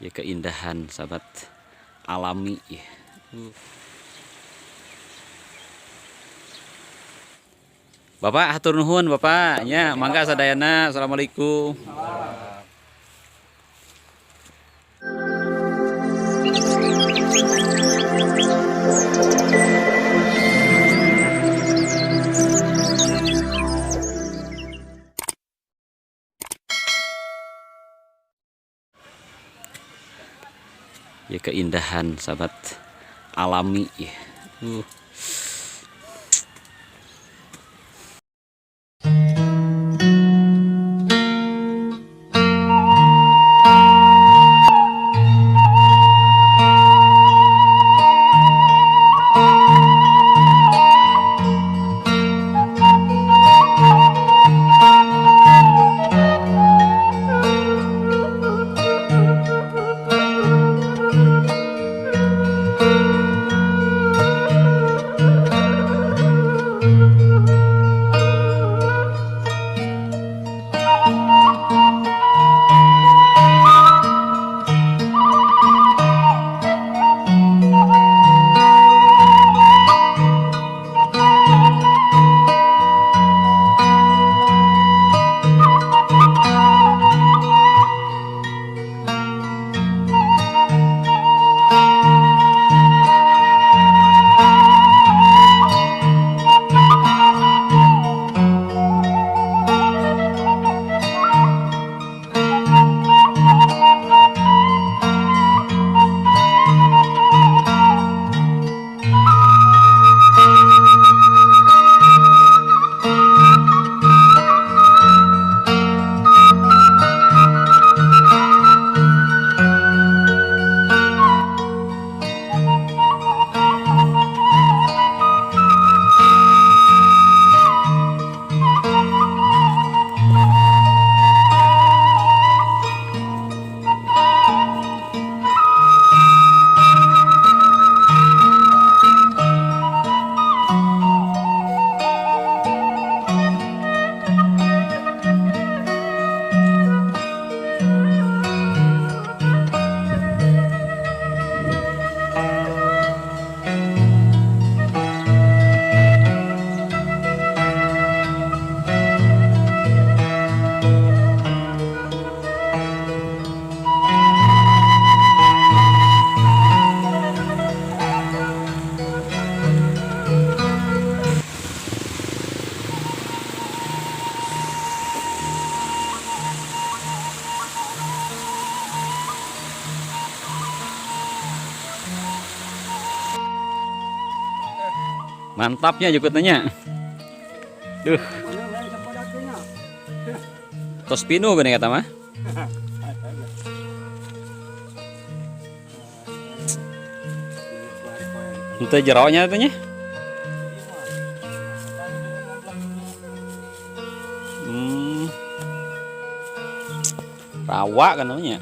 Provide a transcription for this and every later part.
Ya, keindahan sahabat alami ya. Bapak hatur nuhun Bapak nya, mangga sadayana. Assalamualaikum. Ya, keindahan sahabat alami ya. Mantapnya jukutnya. Duh. Tos pinu gini kata mah. Itu jeronya atunya. Rawa kan namanya.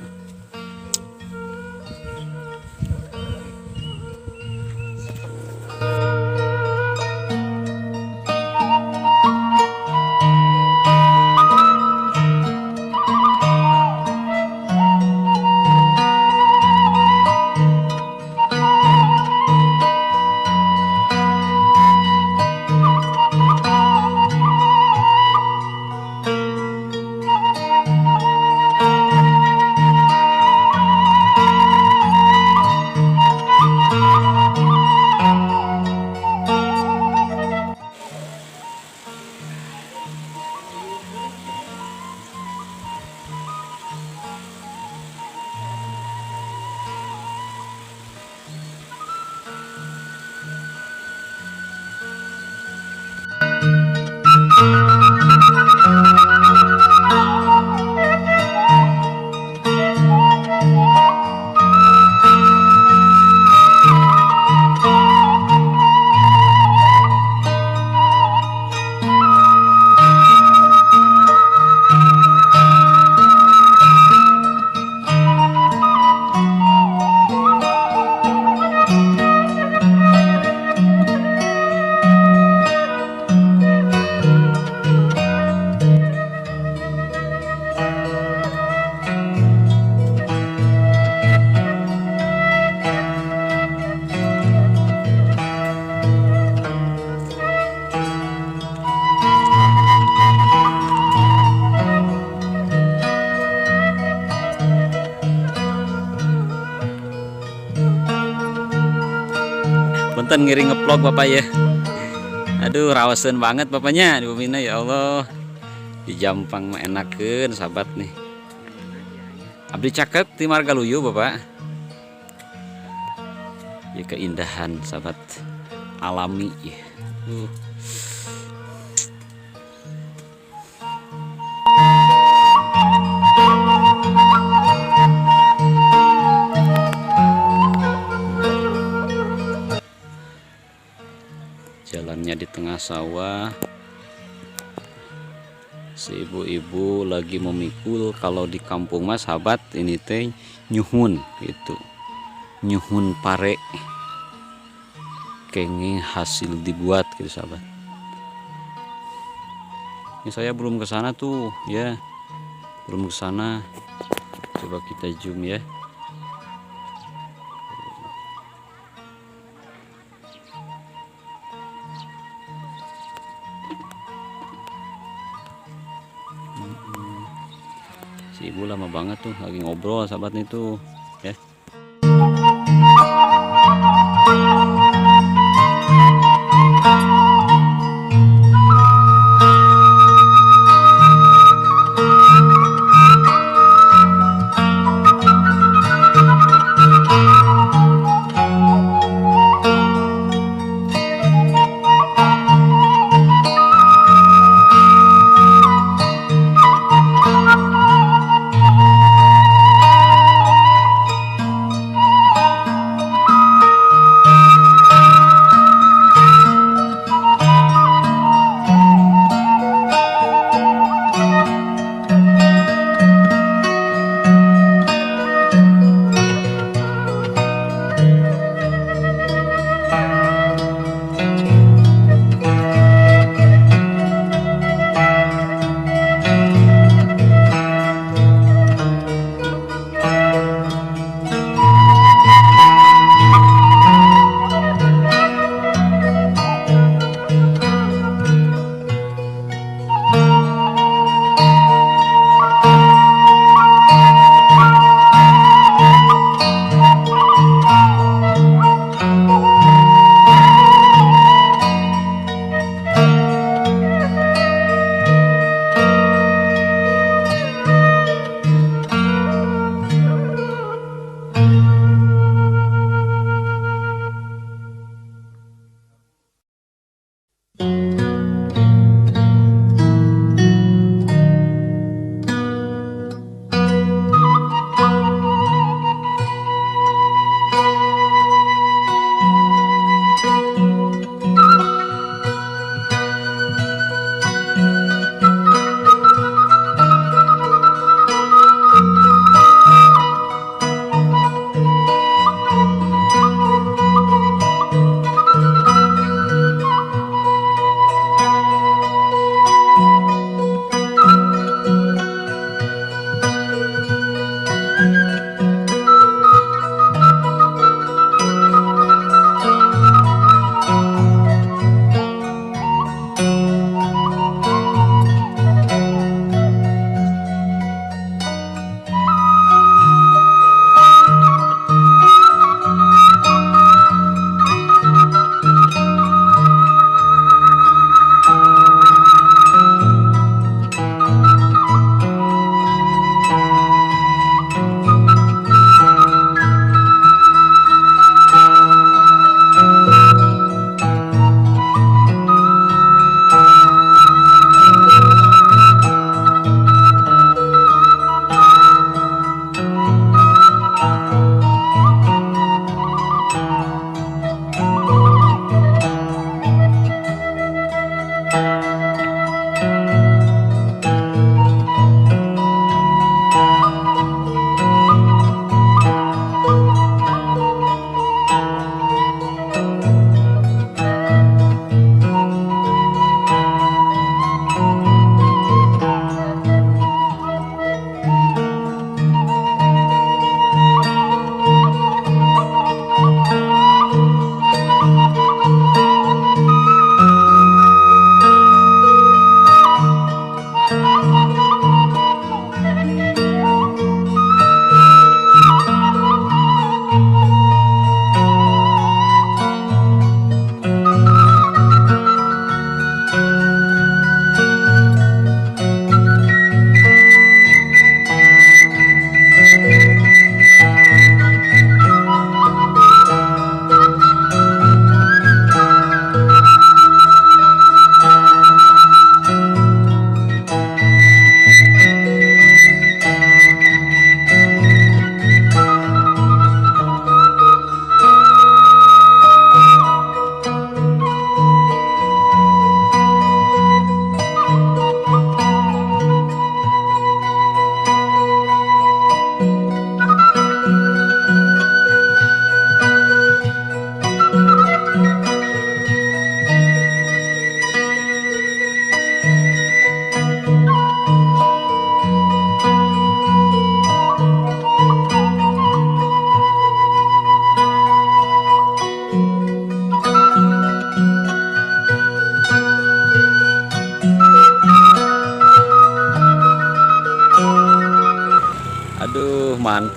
Punten ngiring ngevlog Bapak ya. Aduh, rawaseun banget bapaknya di bumina ya Allah. Di Jampang mah enakeun sahabat nih. Abdi caket di Margaluyu Bapak. Ya keindahan sahabat alami ya. Jalannya di tengah sawah. Si ibu-ibu lagi memikul. Kalau di kampung mah sahabat ini teh nyuhun gitu, nyuhun pare kenging hasil dibuat gitu sahabat. Ini saya belum ke sana tuh ya, belum ke sana. Coba kita zoom ya. Si ibu lama banget tuh lagi ngobrol sahabat nih tuh ya.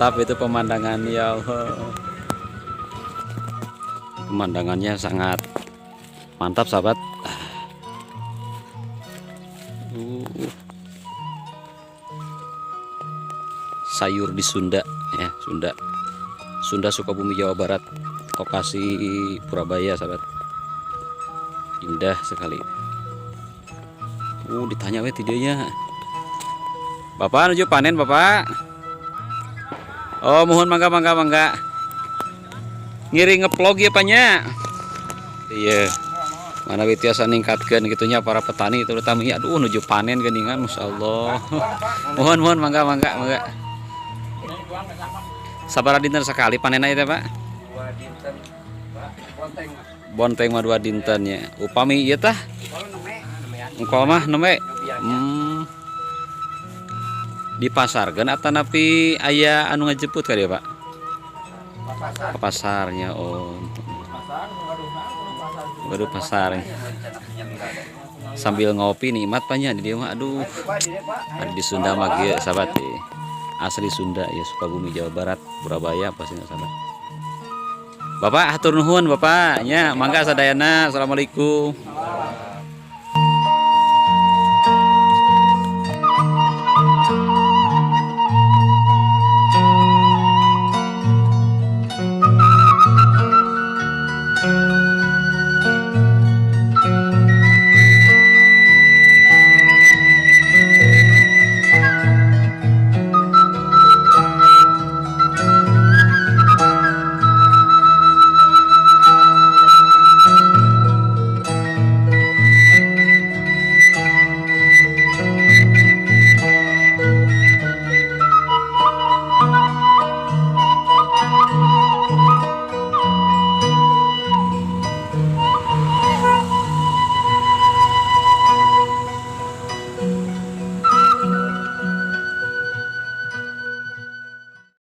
Mantap itu pemandangan, ya Allah. Pemandangannya sangat mantap, sahabat. Sayur di Sunda ya, Sunda. Sunda Sukabumi, Jawa Barat. Lokasi Purabaya, sahabat. Indah sekali. Ditanya we ti dieu nya. Bapak nuju panen, Bapak? Oh, mohon, mangga, mangga, mangga. Ngiring ngevlog ya, Pak, nya. Iya. Mana tiasa ningkatkeun gitu nya para petani terutama ya. Aduh, nuju panen geuningan, masyaallah. Mohon, mohon, mangga, mangga, mangga. Sabaraha dinten sekali panen aja, Pak? 2 dinten, Pak. Bonteng mah. Bonteng mah 2 dinten nya. Upami ieu tah? Kalau nembe, nembean. Engkol mah nembe. Nyobiannya. Dipasarkeun atanapi aya anu ngajemput ka dieu, Pak? Pasar. Ke pasarnya. Oh. Pasar, waduh, Waduh, pasar. Sambil ngopi nikmat, Pak, nya di dieu mah, aduh. Pak, di Pak. Ada di Sunda mah kieu, sahabat eh. Asli Sunda ya, Sukabumi, Jawa Barat, Purabaya pasti, sahabat. Bapak, hatur nuhun, Bapak nya, mangga sadayana. Assalamualaikum.